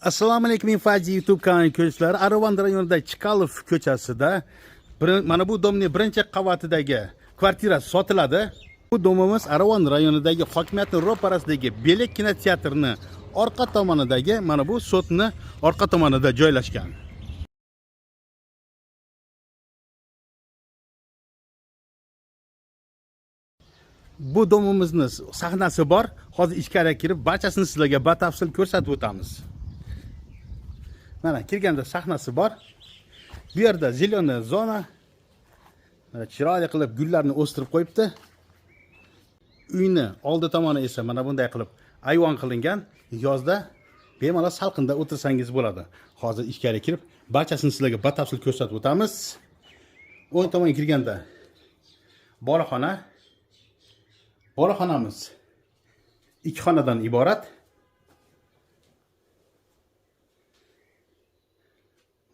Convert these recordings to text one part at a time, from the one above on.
Assalomu alaykum, Infazi YouTube kanali ko'ruvchilari. Aravon rayonida Chkalov ko'chasida mana bu domning birinchi qavatidagi kvartira sotiladi. Bu domimiz Aravon rayonidagi hokimiyatning ro'parasidagi Belek kinoteatrini orqa tomonidagi mana bu sotni orqa tomonida joylashgan. Bu domimizni sahnasi bor. Hozir ichkariga kirib barchasini sizlarga batafsil ko'rsatib o'tamiz. Mana kirganda sahnasi bor. Bu yerda зеленая zona. Mana chiroyli qilib gullarni o'stirib qo'yibdi. Uyni oldi tomoni esa mana bunday qilib ayvon qilingan. Yozda bemalol salqinda o'tirsangiz bo'ladi. Hozir ichkari kirib barchasini sizlarga batafsil ko'rsatib o'tamiz. O'ng tomonga kirganda boloxona. Boloxonamiz ikki xonadan iborat.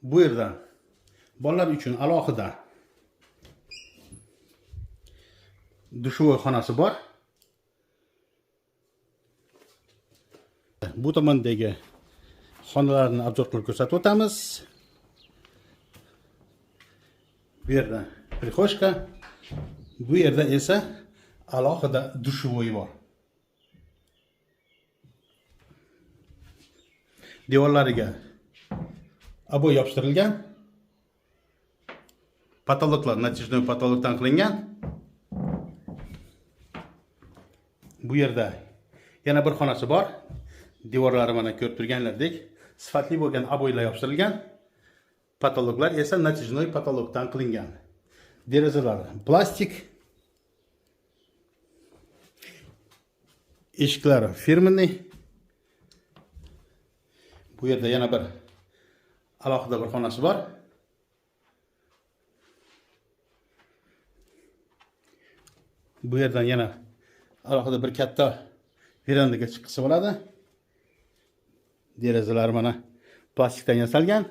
Bu yerda bolalar uchun alohida душевой xonasi bor. Bu tomondagi xonalarni обзор qilib ko'rsatib o'tamiz. Bu yerda прихожка, bu yerda esa alohida душевой bor. Devorlariga обой yopishtirilgan. Потолок lar натяжной потолок dan qilingan. Bu yerda yana bir xonasi bor. Devorlari mana ko'rib turganlardek sifatli bo'lgan обой lar yopishtirilgan. Потолок lar esa натяжной потолок dan qilingan. Derazalari plastik. Eshiklari фирменный. Bu yerda yana bir alohida bir xonasi bor. Bu yerdan yana alohida bir katta verandaga chiqqisi bo'ladi. Derazalar mana plastikdan yasalgan.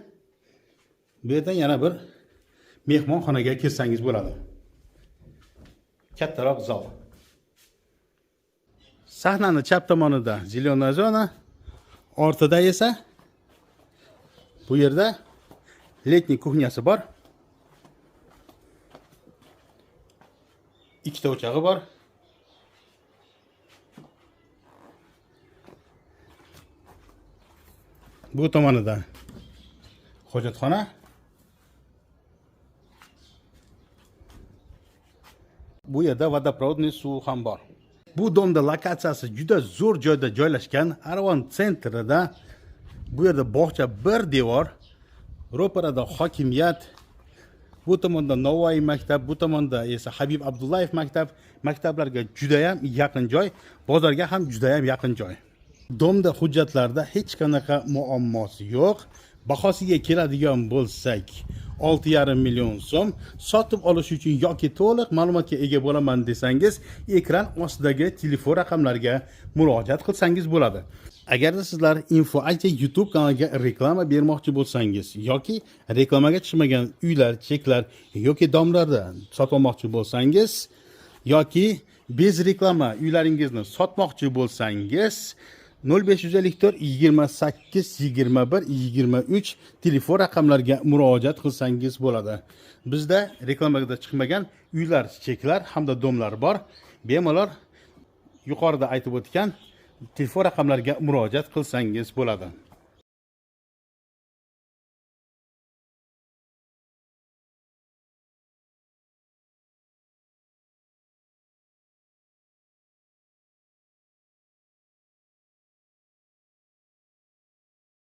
Bu yerdan yana bir mehmonxonaga kirsangiz bo'ladi. Kattaroq zal. Sahnani chap tomonida зеленая zona, ortida esa bu yerda летний кухня si bor. Ikkita o'chog'i bor. Bu tomonida hojatxona. Bu yerda водопроводный suv ham bor. Bu domda lokatsiyasi juda zo'r joyda joylashgan. Aravon центр ida. Bu yerda bog'cha, bir devor. Ro'parada hokimiyat. Bu tomonda Navoiy maktab, bu tomonda esa Habib Abdullayev maktab. Maktablarga juda ham yaqin joy, bozorga ham juda ham yaqin joy. Domda hujjatlarda hech qanaqa muammosi yo'q. Bahosiga keladigan bo'lsak, 6,5 million so'm. Sotib olish uchun yoki to'liq ma'lumotga ega bo'laman desangiz, ekran ostidagi telefon raqamlariga murojaat qilsangiz bo'ladi. Agarda sizlar Info IT YouTube kanaliga reklama bermoqchi bo'lsangiz yoki reklamaga chiqmagan uylar, cheklar yoki domlarda sotib olmoqchi bo'lsangiz yoki без reklama uylaringizni sotmoqchi bo'lsangiz, 0554 28 21 23 telefon raqamlariga murojaat qilsangiz bo'ladi. Bizda reklamaga chiqmagan uylar, cheklar hamda domlar bor. Bemalol yuqorida aytib o'tgan telefon raqamlariga murojaat qilsangiz bo'ladi.